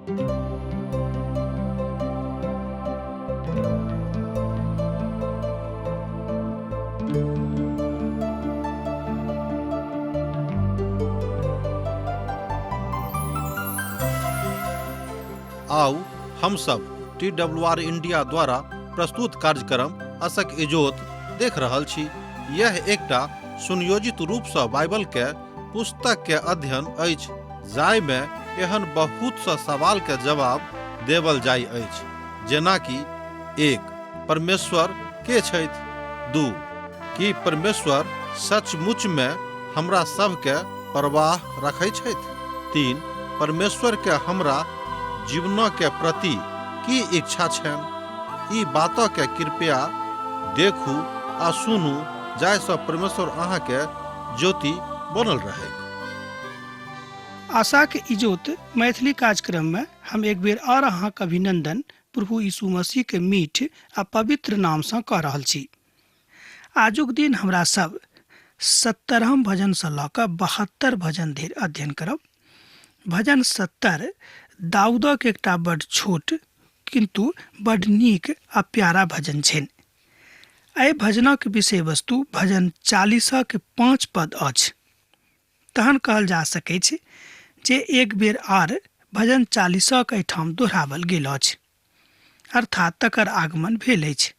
आउ हम सब टी डब्ल्यू आर इंडिया द्वारा प्रस्तुत कार्यक्रम असक इजोत देख रहल छी। यह एकटा सुनियोजित रूप सँ बाइबल के पुस्तक के अध्ययन अछि, जाहि में एहन बहुत सँ सवाल के जवाब देवल जाय अछि, जेना कि 1 परमेश्वर के छथि, 2 की परमेश्वर सचमुच में हमरा सब के परवाह रखै छथि, 3 परमेश्वर के हमरा जीवन के प्रति की इच्छा छनि। ई बात के कृपया देखू आ सुनू, जाहिसँ परमेश्वर अहाँ के ज्योति बनल रहै। आशाक इजोत मैथिली कार्यक्रम में हम एक बेर और अहाँक अभिनंदन प्रभु यीशु मसीह के मीठ आ पवित्र नाम सँ कऽ रहल छी। आजुक दिन हमरा सब 70 भजन सँ लऽ कऽ 72 भजन धरि अध्ययन करब। भजन 70 दाऊदक एकटा बड छोट किन्तु बड नीक आ प्यारा भजन छनि। एहि भजनक विषय वस्तु भजन 40 5 पद अछि। तहन कहल जा सकैछ जे एक बेर आर भजन 40 एहिठाम दोहरावल गेल अछि, अर्थात तकर आगमन भेल अछि।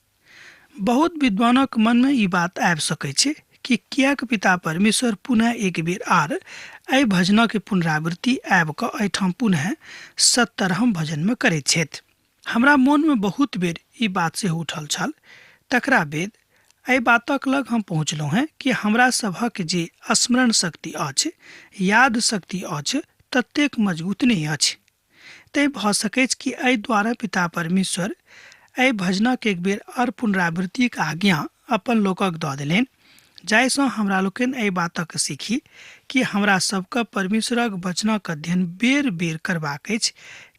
बहुत विद्वानक मनमे ई बात आबि सकैछ कि किएक पिता परमेश्वर पुनः एक बेर आर एहि भजनक पुनरावृत्ति आबि कऽ एहिठाम पुनः 70 भजनमे करैत छथि। हमरा मोनमे बहुत बेर ई बात सेहो उठल छल। तकरा बाद एहि बातक लग हम पहुँचलहुँ हेँ कि हमरा सभक जे स्मरण शक्ति अछि, याद शक्ति अछि, ततेक मजबूत नहि अछि। तैँ भऽ सकैछ कि एहि द्वारा पिता परमेश्वर एहि भजनक एक बेर आओर पुनरावृत्तिक आज्ञा अपन लोकक दऽ देलनि, जाहिसँ हमरा लोकनि एहि बातक सीखी कि हमरा सबके परमेश्वरक वचनक अध्ययन बेर बेर करबाक अछि,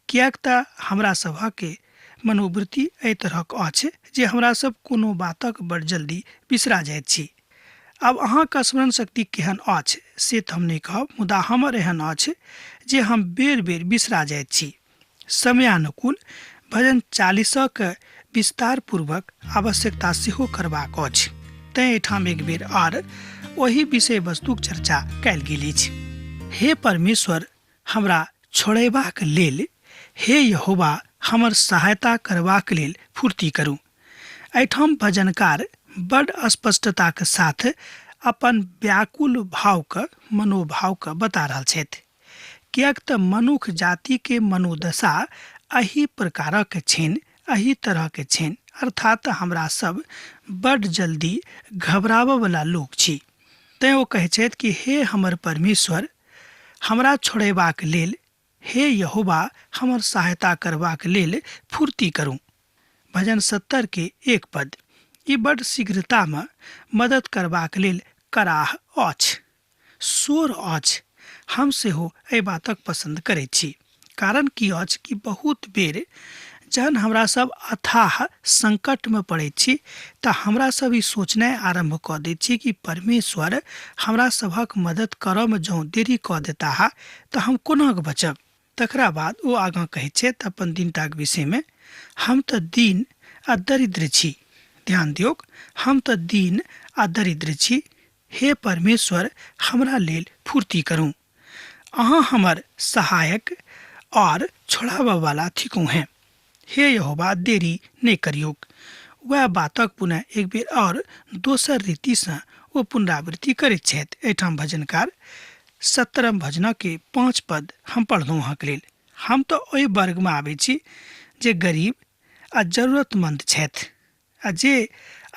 किएक तऽ हमरा सभके मनोवृत्ति एहि तरहक अछि जे हमरा सब कोनो बातक बड़ जल्दी बिसरा जाइत छी। आब अहाँके स्मरण शक्ति केहन अछि से तऽ हम नहि कहब, मुदा हमर एहन अछि जे हम बेर बेर बिसरा जाइत छी। समयानुकूल भजन 40 विस्तार पूर्वक आवश्यकता सेहो करबाक अछि, तैँ एहिठाम एक बेर आर ओहि विषय वस्तुक चर्चा कयल गेल अछि। हे परमेश्वर, हमरा छोड़ेबाक लेल, हे यहोवा, हमर सहायता करबाक लेल फुर्ती करू। एहिठाम भजनकार बड स्पष्टताक साथ अपन व्याकुल भावके, मनोभावके बता रहल छथि, किएक तऽ मनुख जातिके मनोदशा एहि प्रकारक छनि, एहि तरहके छनि, अर्थात हमरा सब बड जल्दी घबराबयवला लोक छी। तैँ ओ कहै छथि कि हे हमर परमेश्वर, हमरा छोड़ेबाक लेल, हे यहोवा, हमर सहायता करबाक लेल फुर्ती करू। भजन 70 के 1 पद। ई बड शीघ्रतामे मदद करबाक लेल कराह अछि, शोर अछि। हम सेहो एहि बातक पसंद करैत छी। कारण की अछि कि बहुत बेर जहन हमरा सब अथाह संकटमे पड़ैत छी तऽ हमरा सब ई सोचनाइ आरम्भ कऽ दैत छी कि परमेश्वर हमरा सभक मदद करऽमे जँ देरी कऽ देताह तऽ हम कोना कऽ बचब। तकरा बाद ओ आगाँ कहैत छथि अपन दीनताक विषयमे, हम तऽ दीन आ दरिद्र छी। ध्यान दियौक, हम तऽ दीन आ दरिद्र छी, हे परमेश्वर, हमरा लेल फुर्ती करू। अहाँ हमर सहायक और छोड़ाबऽ वाला थिकहुँ हेँ। हे यहोवा, देरी नहि करियौक। वएह बातक पुनः एक बेर और दोसर रीतिसँ ओ पुनरावृत्ति करैत छथि। एहिठाम भजनकार 70 भजनके 5 पद हम पढ़लहुँ अहाँके लेल। हम तऽ ओहि वर्गमे आबै छी जे गरीब आ जरूरतमंद छथि, आ जे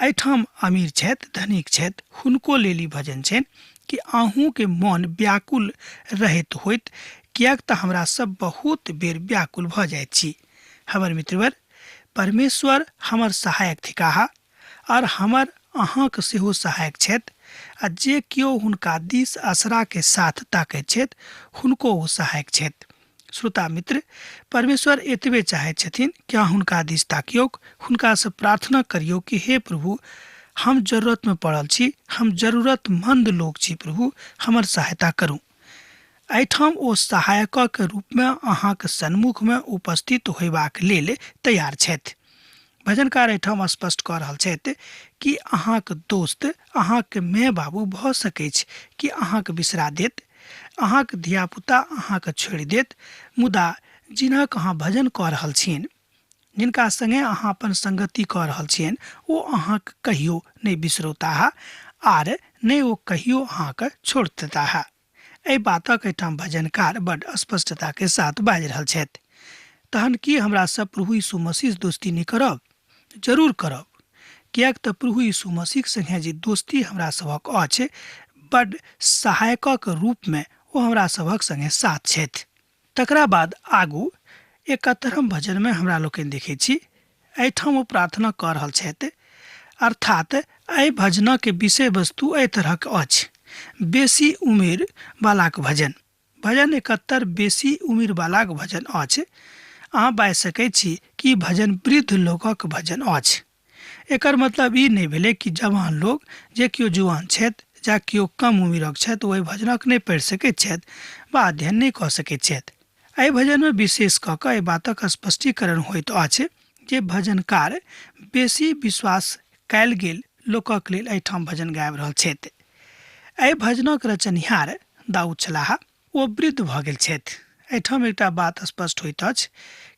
एहिठाम अमीर छथि, धनिक छथि, हुनको लेल ई भजन छनि कि अहूँके मन व्याकुल रहैत होइत, किएक तऽ हमरा सब बहुत बेर व्याकुल भऽ जाइत छी। हमर मित्रवर, परमेश्वर हमर सहायक थिकाह और हमर अहाँक सेहो सहायक छथि, आ जे केओ हुनका दिस आसराके साथ ताकैत छथि हुनको ओ सहायक छथि। श्रोता मित्र, परमेश्वर एतबे चाहैत छथिन कि अहाँ हुनका दिस ताकियौक, हुनकासँ प्रार्थना करियौ कि हे प्रभु, हम जरूरतमे पड़ल छी, हम जरूरतमंद लोक छी, प्रभु हमर सहायता करू। एहिठाम ओ सहायकक रूपमे अहाँक सन्मुखमे उपस्थित होयबाक लेल तैयार छथि। भजनकार एहिठाम स्पष्ट कऽ रहल छथि कि अहाँक दोस्त, अहाँक माय बाबू भऽ सकैछ कि अहाँक बिसरा देत, अहाँक धियापुता अहाँके छोड़ि देत, मुदा जिनक अहाँ भजन कऽ रहल छियनि, जिनका संगे अहाँ अपन संगति कऽ रहल छियनि, ओ अहाँके कहियो नहि बिसरौताह आर नहि ओ कहियो अहाँके छोड़ताह। एहि बातक एहिठाम भजनकार बड स्पष्टता के साथ बाजि रहल छथि। तहन की हमरा सब प्रभु यीशु मसीह दोस्ती नहि करब? जरूर करब, किएक तऽ प्रभु यीशु मसीह संगे जे दोस्ती हमरा सभक अछि, बड सहायकक रूपमे ओ हमरा सभक संगे साथ छथि। तकरा बाद आगू 71 भजनमे हमरा लोकनि देखै छी, एहिठाम ओ प्रार्थना कऽ रहल छथि। अर्थात एहि भजनक विषय वस्तु एहि तरहक अछि, बेसी उमेर वालाक भजन। भजन 71 बेसी उमेर वालाक भजन अछि। अहाँ बाजि सकै छी कि भजन वृद्ध लोकक भजन अछि। एकर मतलब ई नहि भेलै कि जवान लोक, जे केओ जुआन छथि या केओ कम उमिरक छथि, ओहि भजनक नहि पढ़ि सकैत छथि वा अध्ययन नहि कऽ सकैत छथि। एहि भजनमे विशेष कऽ कऽ एहि बातक स्पष्टीकरण होइत अछि जे भजनकार बेसी विश्वास कयल गेल लोकक लेल एहिठाम भजन गाबि रहल छथि। एहि भजनक रचनिहार दाऊद छलाह, ओ वृद्ध भऽ गेल छथि। एहिठाम एकटा बात स्पष्ट होइत अछि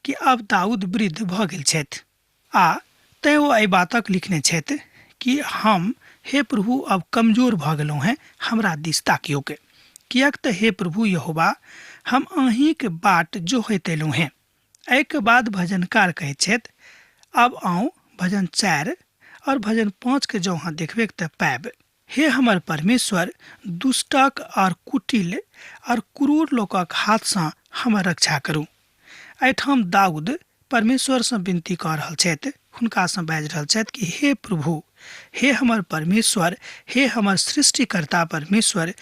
कि आब दाऊद वृद्ध भऽ गेल छथि आ तैँ ओ एहि बातक लिखने छथि कि हम हे प्रभु अब कमजोर भऽ गेलहुँ हेँ, हमरा दिस ताकियौक, किएक तऽ हे प्रभु यहोवा हम अहीँक बाट जोहैत अयलहुँ हेँ। एहिके बाद भजनकार कहैत छथि, आब आउ भजन 4 और भजन 5 के जँ अहाँ देखबेक तऽ पायब, हे हमर परमेश्वर, दुष्टक और कुटिल और क्रूर लोकक हाथसँ हमर रक्षा करू। एहिठाम दाऊद परमेश्वरसँ विनती कऽ रहल छथि, हुनकासँ बाजि रहल छथि कि हे प्रभु, हे हमर परमेश्वर, हे हमर सृष्टिकर्ता परमेश्वर,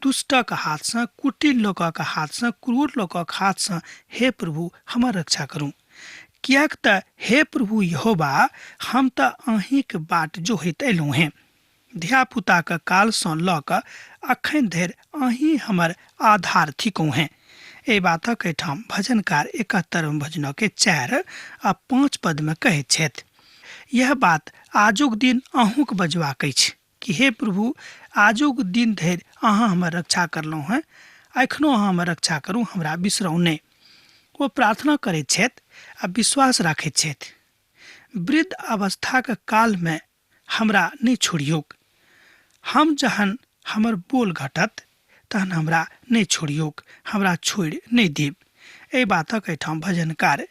दुष्टक हाथसँ, कुटिल लोकक हाथसँ, क्रूर लोकक हाथसँ हे प्रभु हमर रक्षा करू। किएक तऽ हे प्रभु यहोवा हम तऽ अहीँक बाट जोहैत अयलहुँ हेँ, धियापुताक कालसँ लऽ कऽ अखन धरि अहीँ हमर आधार थिकहुँ हेँ। एहि बातक एहिठाम भजनकार 71 भजनके 4 आ 5 पदमे कहैत छथि। यह बात आजुक दिन अहूँक बजबाक अछि कि हे प्रभु आजुक दिन धरि अहाँ हमर रक्षा करलहुँ हेँ, एखनो अहाँ हमर रक्षा करू, हमरा बिसरौ नहि। ओ प्रार्थना करैत छथि आ विश्वास राखैत छथि। वृद्ध अवस्थाक कालमे हमरा नहि छोड़ियौक, हम जहन हमर बोल घटत तहन हमरा नहि छोड़ियौक, हमरा छोड़ि नहि देब। एहि बातक एहिठाम भजनकार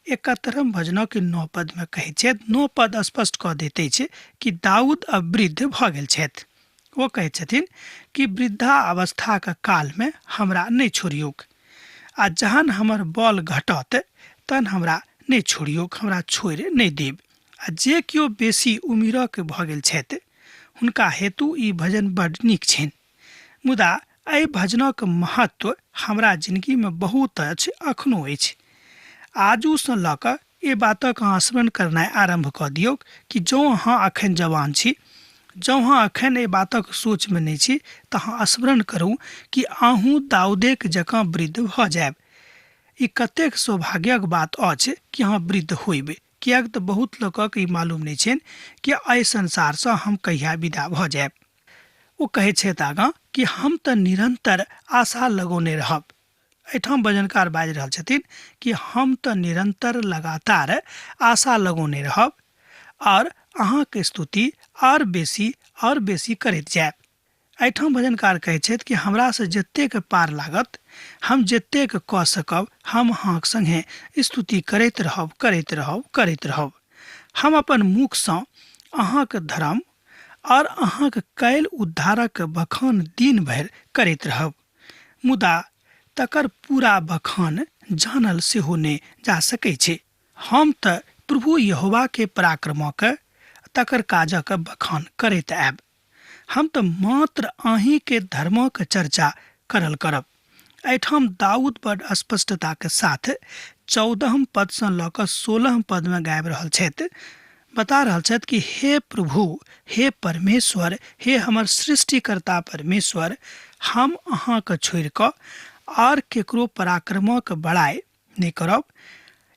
71 भजनक 9 पदमे कहैत छथि। 9 पद स्पष्ट कऽ दैत अछि कि दाऊद अब वृद्ध भऽ गेल छथि। ओ कहैत छथिन कि वृद्धा अवस्थाक कालमे हमरा नहि छोड़ियौक आ जहन हमर बल घटत तहन हमरा नहि छोड़ियौक, हमरा छोड़ि नहि देब। आ जे केओ बेसी उमिरक भऽ गेल छथि हुनका हेतु ई भजन बड नीक छनि। मुदा एहि भजनक महत्व हमरा जिनगीमे बहुत अछि, अखनो अछि। आजूसँ लऽ कऽ एहि बातक अहाँ स्मरण करनाइ आरम्भ कऽ दियौक कि जँ अहाँ अखन जवान छी, जँ अहाँ अखन एहि बातक सोचमे नहि छी, तऽ अहाँ स्मरण करू कि अहूँ दाऊदेक जकाँ वृद्ध भऽ जायब। ई कतेक सौभाग्यक बात अछि कि अहाँ वृद्ध होइब, किएक तऽ बहुत लोकक ई मालूम नहि छनि कि एहि संसारसँ हम कहिया विदा भऽ जायब। ओ कहैत छथि आगाँ कि हम तऽ निरन्तर आशा लगौने रहब। एहिठाम भजनकार बाजि रहल छथिन कि हम तऽ निरन्तर लगातार आशा लगौने रहब और अहाँके स्तुति और बेसी करैत जायब। एहिठाम भजनकार कहैत छथि कि हमरासँ जतेक पार लागत, हम जतेक कऽ सकब, हम अहाँक संगे स्तुति करैत रहब, करैत रहब, करैत रहब। हम अपन मुखसँ अहाँक धर्म और अहाँक कयल उद्धारक बखान दिन भरि करैत रहब। मुदा तकर पूरा बखान जानल सेहो नहि जा सकै छै। हम तऽ प्रभु यहोवाके पराक्रमक तकर काजक बखान करैत आयब। हम तऽ मात्र अहीँके धर्मक चर्चा करल करब। एहिठाम दाऊद बड स्पष्टताके साथ 14 पदसँ लऽ कऽ 16 पदमे गाबि रहल छथि, बता रहल छथि कि हे प्रभु, हे परमेश्वर, हे हमर सृष्टिकर्ता परमेश्वर, हम अहाँके छोड़ि कऽ आर केकरो पराक्रमक बड़ाइ नहि करब।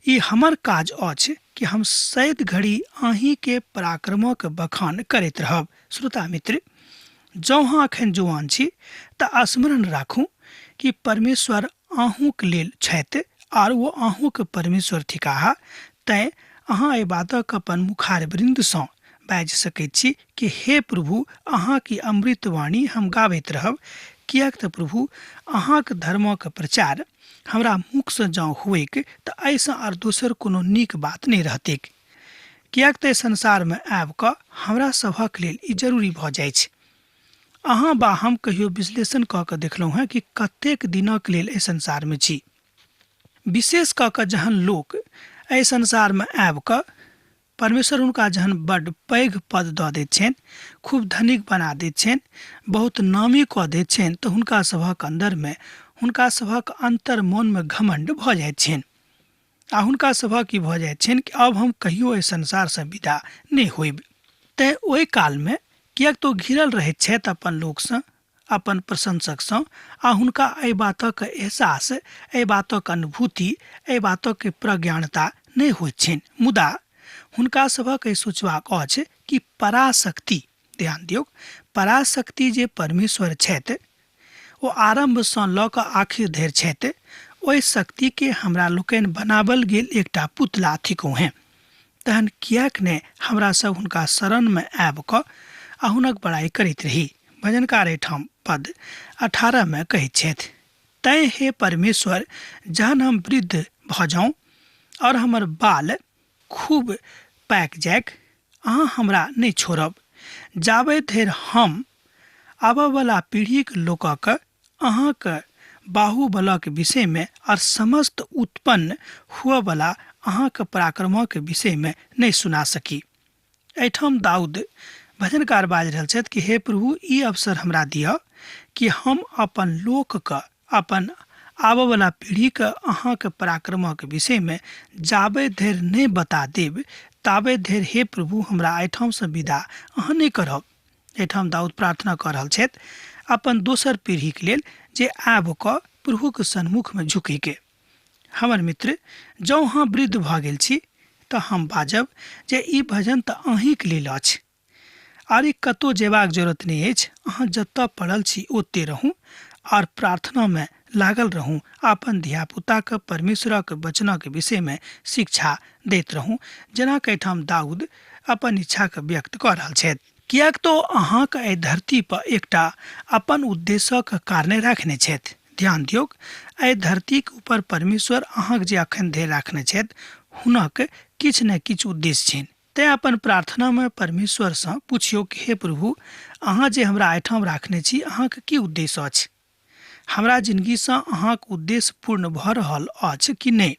ई हमर काज अछि कि हम सैद घड़ी अहीँके पराक्रमक बखान करैत रहब। श्रोता मित्र, जँ अहाँ एखन जुआन छी तऽ स्मरण राखू कि परमेश्वर अहूँक लेल छथि आर ओ अहूँक परमेश्वर थिकाह। तैँ अहाँ एहि बातक अपन मुखार वृन्दसँ बाजि सकैत छी कि हे प्रभु, अहाँक ई अमृतवाणी हम गाबैत रहब, किएक तऽ प्रभु अहाँक धर्मक प्रचार हमरा मुखसँ जँ होइक तऽ एहिसँ आर दोसर कोनो नीक बात नहि रहतैक। किएक तऽ संसारमे आबि कऽ हमरा सभक लेल ई जरूरी भऽ जाइछ। अहाँ बा हम कहियो विश्लेषण कऽ कऽ देखलहुँ हेँ कि कतेक दिनक लेल एहि संसारमे छी। विशेष कऽ कऽ जहन लोक एहि संसारमे आबि कऽ परमेश्वर हुनका जहन बड्ड पैघ पद दऽ दैत छनि, खूब धनिक बना दैत छनि, बहुत नामी कऽ दैत छनि, तऽ हुनका सभक अन्दरमे, हुनका सभक अन्तर मोनमे घमण्ड भऽ जाइत छनि आ हुनका सभक ई भऽ जाइत छनि कि आब हम कहियो एहि संसारसँ विदा नहि होइब। तैँ ओहि कालमे किएक तऽ ओ घिरल रहैत छथि अपन लोकसँ, अपन प्रशंसकसँ, आ हुनका एहि बातक एहसास, एहि बातक अनुभूति, एहि बातक प्रज्ञानता नहि होइत छनि। मुदा हुनका सभक एहि सोचबाक अछि कि पराशक्ति, ध्यान दियौ, पराशक्ति जे परमेश्वर छथि ओ आरम्भसँ लऽ कऽ आखिर धरि छथि, ओहि शक्तिके हमरा लोकनि बनावल गेल एकटा पुतला थिकहुँ हेँ। तहन किएक ने हमरा सब हुनका शरणमे आबि कऽ आ हुनक बड़ाइ करैत रही। भजनकार एहिठाम पद 18 मे कहैत छथि, तैँ हे परमेश्वर, जहन हम वृद्ध भऽ जाउँ और हमर बाल खूब पाकि जाइक, अहाँ हमरा नहि छोड़ब, जाबे धरि हम आबयवला पीढ़ीक लोकक अहाँक बाहुबलक विषयमे और समस्त उत्पन्न हुअवला अहाँक पराक्रमक विषयमे नहि सुना सकी। एहिठाम दाऊद भजनकार बाजि रहल छथि कि हे प्रभु, ई अवसर हमरा दिअ कि हम अपन लोकके, अपन आबयवला पीढ़ीके अहाँके पराक्रमक विषयमे जाबे धरि नहि बता देब ताबे धरि हे प्रभु हमरा एहिठामसँ विदा अहाँ नहि करब। एहिठाम दाऊद प्रार्थना कऽ रहल छथि अपन दोसर पीढ़ीके लेल जे आबि कऽ प्रभुके सन्मुखमे झुकैके। हमर मित्र, जँ अहाँ वृद्ध भऽ गेल छी तऽ हम बाजब जे ई भजन तऽ अहीँके लेल अछि आर ई कतहु जेबाक जरूरत नहि अछि। अहाँ जतऽ पड़ल छी ओते रहू आर प्रार्थनामे लागल रहू, अपन धियापुताके परमेश्वरक वचनक विषयमे शिक्षा दैत रहू, जेना कि एहिठाम दाऊद अपन इच्छाके व्यक्त कऽ रहल छथि। किएक तऽ अहाँके एहि धरती पर एकटा अपन उद्देश्यक कारणे राखने छथि। ध्यान दियौक, एहि धरतीक ऊपर परमेश्वर अहाँके जे अखन धरि राखने छथि हुनक किछु ने किछु उद्देश्य छनि। तैँ अपन प्रार्थनामे परमेश्वरसँ पुछियौ कि हे प्रभु, अहाँ जे हमरा एहिठाम राखने छी अहाँके की उद्देश्य अछि? हमरा जिनगीसँ अहाँक उद्देश्य पूर्ण भऽ रहल अछि कि नहि?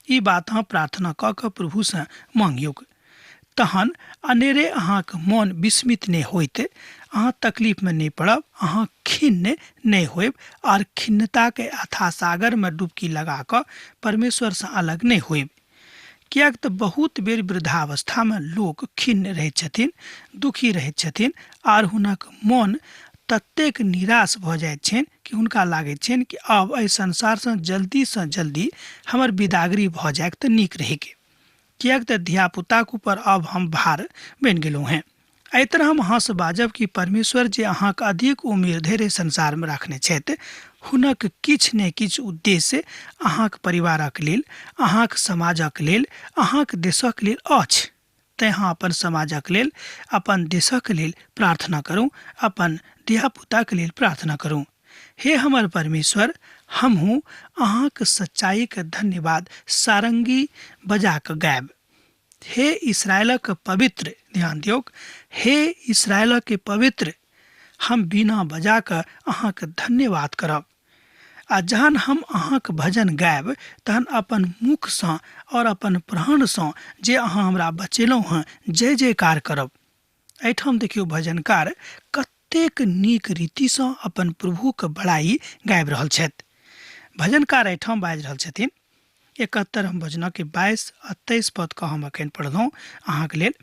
ई बात अहाँ प्रार्थना कऽ कऽ प्रभुसँ मांगियौक। तहन अनेरे अहाँक मन विस्मित नहि होइत, अहाँ तकलीफमे नहि पड़ब, अहाँ खिन्न नहि होयब आर खिन्नताके अथाह सागरमे डुबकी लगा कऽ परमेश्वरसँ अलग नहि होयब। किएक तऽ बहुत बेर वृद्धावस्थामे लोक खिन्न रहैत छथिन, दुखी रहैत छथिन आर हुनक मन ततेक निराश भऽ जाइत छनि कि हुनका लागैत छनि कि आब एहि संसारसँ जल्दीसँ जल्दी हमर विदागरी भऽ जाइक तऽ नीक रहैक, किएक तऽ धियापुताक ऊपर आब हम भार बनि गेलहुँ हेँ। एहि तरह हम अहाँसँ बाजब कि परमेश्वर जे अहाँके अधिक उम्र धरि संसारमे राखने छथि हुनक किछु ने किछु उद्देश्य अहाँक परिवारक लेल, अहाँक समाजक लेल, अहाँक देशक लेल अछि। तैँ अहाँ अपन समाजक लेल, अपन देशक लेल प्रार्थना करू, अपन धियापुताके लेल प्रार्थना करू। हे हमर परमेश्वर, हमहूँ अहाँक सच्चाइके धन्यवाद सारंगी बजा कऽ गायब। हे इसराइलक पवित्र, ध्यान दियौक, हे इसराइलक पवित्र, हम बिना बजा कऽ अहाँके धन्यवाद करब। आ जहन हम अहाँक भजन गायब तहन अपन मुखसँ और अपन प्राणसँ जे अहाँ हमरा बचेलहुँ हँ जय जयकार करब। एहिठाम देखियौ भजनकार कतेक नीक रीतिसँ अपन प्रभुके बड़ाई गाबि रहल छथि। भजनकार एहिठाम बाजि रहल छथिन 71 हम भजनके 22 आ 23 पदके हम एखन पढ़लहुँ अहाँके लेल।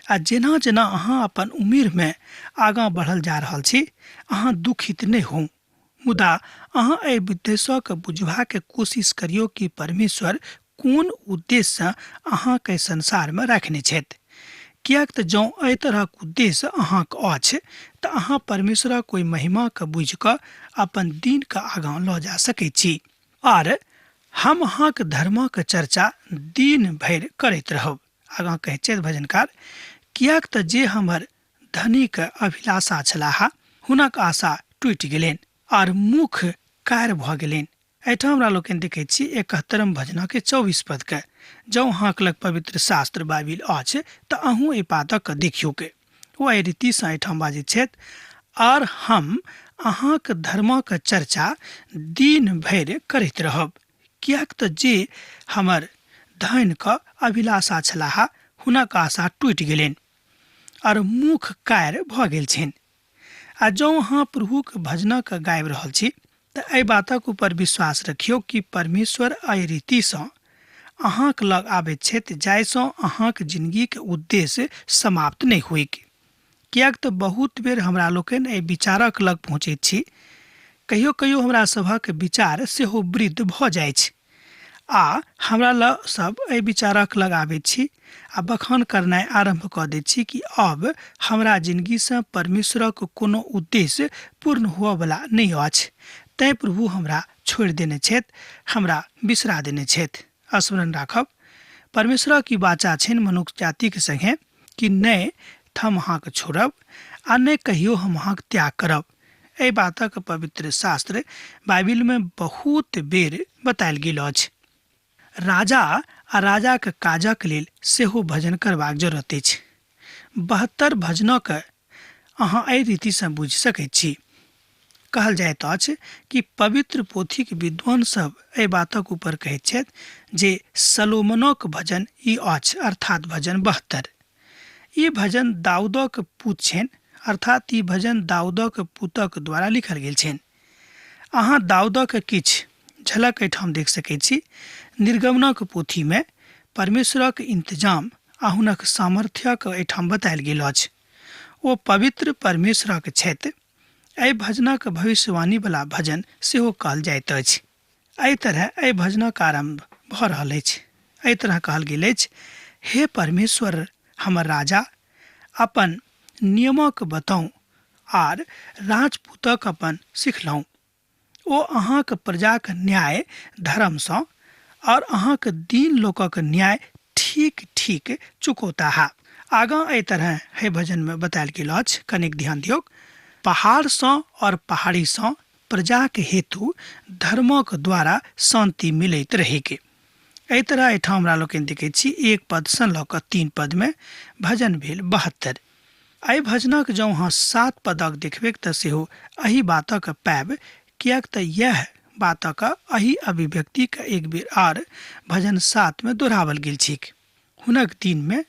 आ जेना जेना अहाँ अपन उमिरमे आगाँ बढ़ल जा रहल छी, अहाँ दुखित नहि होउ, मुदा अहाँ एहि उद्देश्यके बुझबाके कोशिश करियौ कि परमेश्वर कोन उद्देश्यसँ अहाँके संसारमे राखने छथि। किएक तऽ जँ एहि तरहक उद्देश्य अहाँके अछि तऽ अहाँ परमेश्वरक ओहि महिमाके बुझि कऽ अपन दिनके आगाँ लऽ जा सकैत छी। आर हम अहाँके धर्मक चर्चा दिन भरि करैत रहब। आगाँ कहैत छथि भजनकार, किएक तऽ जे हमर धनीक अभिलाषा छलाह हुनक आशा टूटि गेलनि आर मुख कार भऽ गेलनि। एहिठाम हमरा लोकनि देखैत छी 71 भजनके 24 पदके। जँ अहाँके लग पवित्र शास्त्र बाइबिल अछि तऽ अहूँ एहि पातक देखियौक। ओ एहि रीतिसँ एहिठाम बाजैत छथि, आर हम अहाँक धर्मक चर्चा दिन भरि करैत रहब, किएक तऽ जे हमर धनक अभिलाषा छलाह हुनक आशा टूटि गेलनि आर मुख कार भऽ गेल छनि। आ जँ अहाँ प्रभुक भजनक गाबि रहल छी तऽ एहि बातक ऊपर विश्वास रखियौ कि परमेश्वर एहि रीतिसँ अहाँक लग आबैत छथि जाहिसँ अहाँक जिनगीके उद्देश्य समाप्त नहि होइक। किएक तऽ बहुत बेर हमरा लोकनि एहि विचारक लग पहुँचैत छी। कहियो कहियो हमरा सभक विचार सेहो वृद्ध भऽ जाइछ आ हमरा लग सब एहि विचारक लग आबैत छी आ बखान करनाइ आरम्भ कऽ दैत छी कि अब हमरा जिनगीसँ परमेश्वरक कोनो उद्देश्य पूर्ण हुअवला नहि अछि, तैँ प्रभु हमरा छोड़ि देने छथि, हमरा बिसरा देने छथि। स्मरण राखब, परमेश्वरक ई वाचा छनि मनुष्य जातिके संगे कि नहि हम अहाँके छोड़ब आ नहि कहियो हम अहाँके त्याग करब। एहि बातक पवित्र शास्त्र बाइबिलमे बहुत बेर बतायल गेल अछि। राजा आ राजाक काजक लेल सेहो भजन करबाक जरूरत अछि। 72 भजनक अहाँ एहि रीतिसँ बुझि सकैत छी। कहल जाइत अछि कि पवित्र पोथीक विद्वान सब एहि बातक ऊपर कहैत छथि जे सलोमनक भजन ई अछि, अर्थात भजन 72। ई भजन दाऊदक पूत छनि, अर्थात ई भजन दाऊदक पुतक द्वारा लिखल गेल छनि। अहाँ दाऊदक किछु झलक एहिठाम देख सकैत छी। निर्गमनक पोथीमे परमेश्वरक इंतजाम आ हुनक सामर्थ्यक एहिठाम बतायल गेल अछि। ओ पवित्र परमेश्वरक छथि। एहि भजनक भविष्यवाणी वाला भजन सेहो कहल जाइत अछि। एहि तरह एहि भजनक आरम्भ भऽ रहल अछि। एहि तरह कहल गेल अछि, हे परमेश्वर हमर राजा, अपन नियमक बताउ आर राजपूतक अपन सिखलहुँ। ओ अहाँक प्रजाक न्याय धर्मसँ और अहाँक दीन लोकक न्याय ठीक ठीक चुकौताह। आगाँ एहि तरह हे भजनमे बतायल गेल अछि, कनिक ध्यान दियौक। पहाड़सँ और पहाड़ीसँ प्रजाक हेतु धर्मक द्वारा शांति मिलैत रहेके। एहि तरह एहिठाम हमरा लोकनि देखैत छी 1 पदसँ लऽ कऽ 3 पदमे भजन भेल 72। एहि भजनक जँ अहाँ 7 पदक देखबैक तऽ सेहो एहि बातक पायब, किएक तऽ इएह बातक एहि अभिव्यक्तिके एक बेर आर भजन 7 मे दोहरावल गेल छैक। हुनक दिनमे,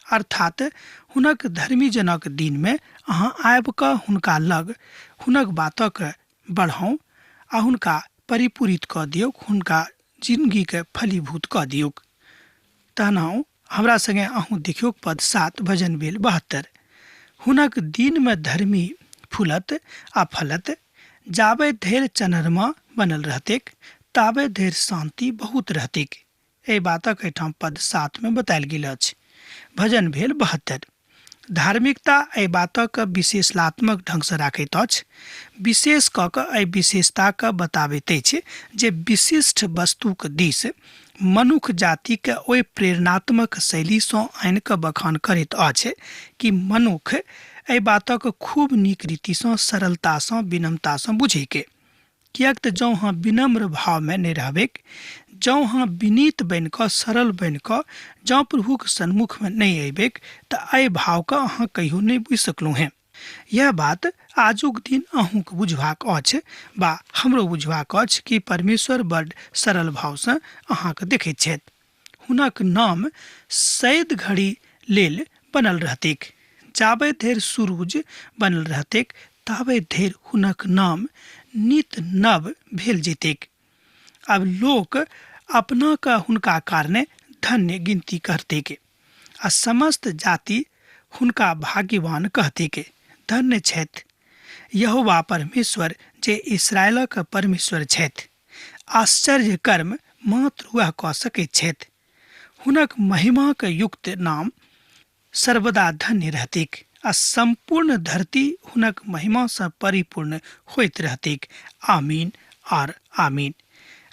अर्थात हुनक धर्मीजनक दिनमे अहाँ आबि कऽ हुनका लग हुनक बातक बढ़ाउ आ हुनका परिपूरित कऽ दियौक, हुनका जिनगीके फलीभूत कऽ दियौक। तहन हमरा संगे अहूँ देखियौक पद 7 भजन भेल 72। हुनक दिनमे धर्मी फूलत आ फलत, जाबे धरि चनरमा बनल रहतैक ताबे धरि शांति बहुत रहतैक। एहि बातक एहिठाम पद 7 मे बतायल गेल अछि। भजन भेल 72। धार्मिकता एहि बातक विशेषणात्मक ढंगसँ राखैत अछि, विशेष कऽ कऽ एहि विशेषताके बताबैत अछि जे विशिष्ट वस्तुक दिस मनुख जातिके ओहि प्रेरणात्मक शैलीसँ आनि कऽ बखान करैत अछि कि मनुख एहि बातक खूब नीक रीतिसँ, सरलतासँ, विनम्रतासँ बुझैके। किएक तऽ जँ अहाँ विनम्र भावमे नहि रहबैक, जँ अहाँ विनीत बनि कऽ, सरल बनि कऽ जँ प्रभुक सन्मुखमे नहि अयबैक तऽ एहि भावके अहाँ कहियो नहि बुझि सकलहुँ हेँ। यह बात आजुक दिन अहूँके बुझबाक अछि बा हमरो बुझबाक अछि कि परमेश्वर बड्ड सरल भावसँ अहाँके देखैत छथि। हुनक नाम सैद घड़ी लेल बनल रहतैक। जाबे धरि सुरुज बनल रहतैक ताबे धरि हुनक नाम नित नव भेल जेतैक। अब लोक अपना के हुनका कारणे धन्य गिनती करतैक आ समस्त जाति हुनका भाग्यवान कहतिक। धन्य छथि यहोवा परमेश्वर जे इसराइलक परमेश्वर छथि। आश्चर्य कर्म मात्र वएह कऽ सकैत छथि। हुनक महिमाक युक्त नाम सर्वदा धन्य रहतिक आ सम्पूर्ण धरती हुनक महिमासँ परिपूर्ण होइत रहतिक। आमीन आर आमीन।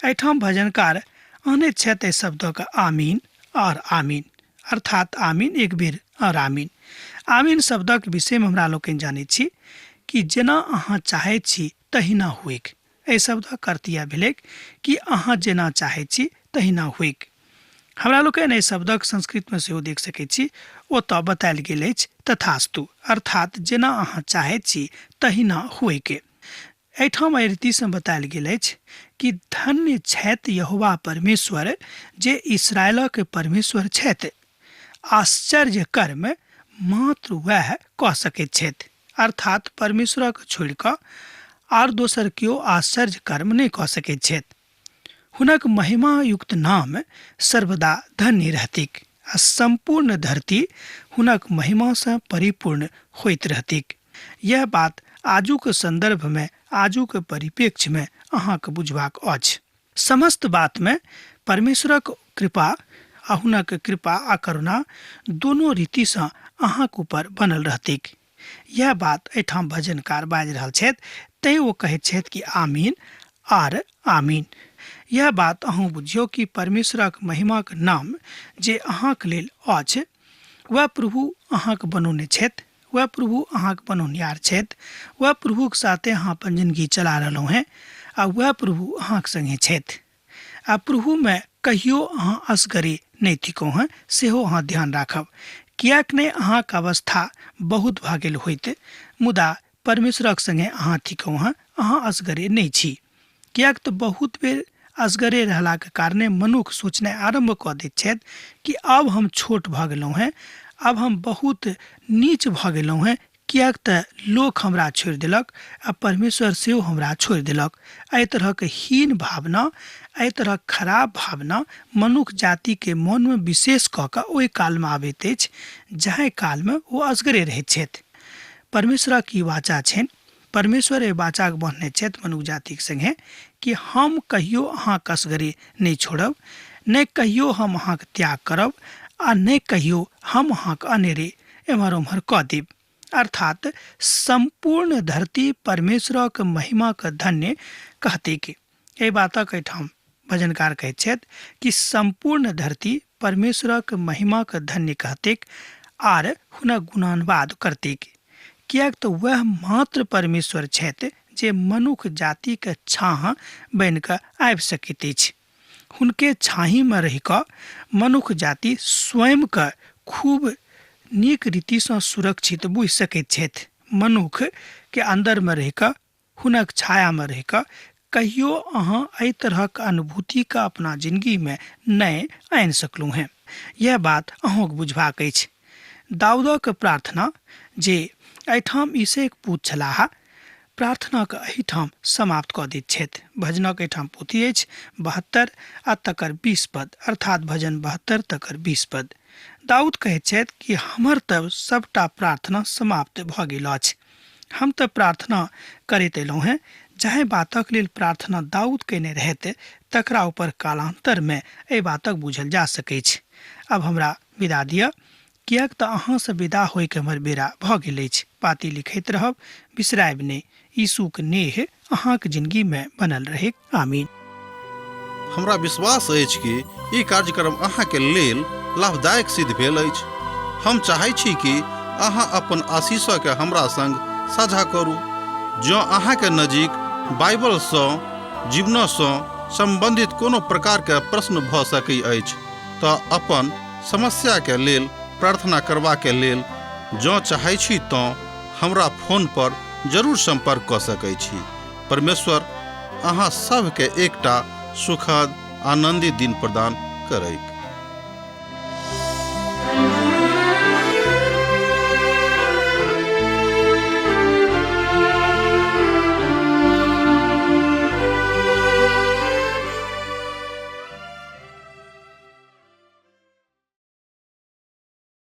एहिठाम भजनकार आनैत छथि एहि शब्दक आमीन आर आमीन, अर्थात आमीन एक बेर और आमीन। आमीन शब्दक विषयमे हमरा लोकनि जानैत छी कि जेना अहाँ चाहैत छी तहिना होइक। एहि शब्दक अर्थ इएह भेलैक कि अहाँ जेना चाहैत छी तहिना होइक। हमरा लोकनि एहि शब्दक संस्कृतमे सेहो देख सकैत छी, ओतऽ बतायल गेल अछि तथास्तु, अर्थात जेना अहाँ चाहैत छी तहिना होइक। एहिठाम एहि रीतिसँ बतायल गेल अछि कि धन्य छथि यहोवा परमेश्वर जे इसराइलक परमेश्वर छथि। आश्चर्य कर्म मात्र वएह कऽ सकैत छथि, अर्थात परमेश्वरक छोड़ि कऽ आर दोसर केओ आश्चर्य कर्म नहि कऽ सकैत छथि। हुनक महिमा युक्त नाम सर्वदा धन्य रहतिक आ सम्पूर्ण धरती हुनक महिमासँ परिपूर्ण होइत रहतिक। यह बात आजुक सन्दर्भमे, आजुक परिप्रेक्ष्यमे अहाँके बुझबाक अछि। समस्त बातमे परमेश्वरक कृपा आ हुनक कृपा आ करुणा दोनो रीतिसँ अहाँक ऊपर बनल रहतिक। यह बात एहिठाम भजनकार बाजि रहल छथि, तैँ ओ कहैत छथि कि आमीन आर आमीन। यह बात अहूँ बुझियौ कि परमेश्वरक महिमाक नाम जे अहाँक लेल अछि, वएह प्रभु अहाँक बनौने छथि, वएह प्रभु अहाँक बनौनिहार छथि, वएह प्रभुक साथे अहाँ अपन जिनगी चला रहलहुँ हेँ आ वएह प्रभु अहाँक संगे छथि। आ प्रभुमे कहियो अहाँ असगरे नहि थिकहुँ हेँ, सेहो अहाँ ध्यान राखब। किएक नहि अहाँक अवस्था बहुत भऽ गेल होइत, मुदा परमेश्वरक संगे अहाँ थिकहुँ हेँ, अहाँ असगरे नहि छी। किएक तऽ बहुत बेर असगरे रहलाक कारणे मनुख सोचनाइ आरम्भ कऽ दैत छथि कि आब हम छोट भऽ गेलहुँ हेँ, आब हम बहुत नीच भऽ गेलहुँ हेँ, किएक तऽ लोक हमरा छोड़ि देलक आ परमेश्वर सेहो हमरा छोड़ि देलक। एहि तरहक हीन भावना, एहि तरहक खराब भावना मनुख जातिके मोनमे विशेष कऽ कऽ ओहि कालमे आबैत अछि जाहि कालमे ओ असगरे रहैत छथि। परमेश्वरक ई वाचा छनि, परमेश्वर एहि वाचाके बान्हने छथि मनुख जातिक सङ्गे कि हम कहियो अहाँके असगरे नहि छोड़ब, नहि कहियो हम अहाँके त्याग करब आ नहि कहियो हम अहाँके अनेरे एम्हर ओम्हर कऽ देब। अर्थात सम्पूर्ण धरती परमेश्वरक महिमाक धन्य कहतैक। एहि बातक एहिठाम भजनकार कहैत छथि कि सम्पूर्ण धरती परमेश्वरक महिमाक धन्य कहतैक आर हुनक गुणानुवाद करतैक, किएक तऽ वएह मात्र परमेश्वर छथि जे मनुख जातिक छाँह बनि कऽ आबि सकैत अछि। हुनके छाँहीमे रहि कऽ मनुख जाति स्वयंके खूब नीक रीतिसँ सुरक्षित बुझि सकैत छथि। मनुखके अन्दरमे रहि कऽ, हुनक छायामे रहि कऽ कहियो अहाँ एहि तरहक अनुभूतिके अपना जिनगीमे नहि आनि सकलहुँ हेँ। यएह बात अहूँके बुझबाक अछि। दाऊदक प्रार्थना जे एहिठाम ईशेक पूत छलाह, प्रार्थनाके एहिठाम समाप्त कऽ दैत छथि। भजनक एहिठाम पोथी अछि 72 आ तकर 20 पद, अर्थात भजन 72 तकर 20 पद। दाऊद कहैत छथि कि हमर तऽ सबटा प्रार्थना समाप्त भऽ गेल अछि। हम तऽ प्रार्थना करैत अयलहुँ हेँ। जाहि बातक लेल प्रार्थना दाऊद कयने रहथि तकरा ऊपर कालान्तरमे एहि बातक बुझल जा सकैछ। आब हमरा विदा दिअ, किएक तऽ अहाँसँ विदा होइके हमर बेरा भऽ गेल अछि। पाती लिखैत रहब, बिसरायब नहि। यीशुक नेह अहाँक जिनगीमे बनल रहैक। आमीन। हमरा विश्वास अछि कि ई कार्यक्रम अहाँके लेल लाभदायक सिद्ध भेल अछि। हम चाहै छी कि अहाँ अपन आशीषके हमरा संग साझा करू। जँ अहाँके नजीक बाइबलसँ जीवनसँ सम्बन्धित कोनो प्रकारके प्रश्न भऽ सकै अछि तऽ अपन समस्याके लेल प्रार्थना करबाके लेल जँ चाहै छी तँ हमरा फोन पर जरूर सम्पर्क कऽ सकै छी। परमेश्वर अहाँ सभके एकटा सुखद आनन्दित दिन प्रदान करैक।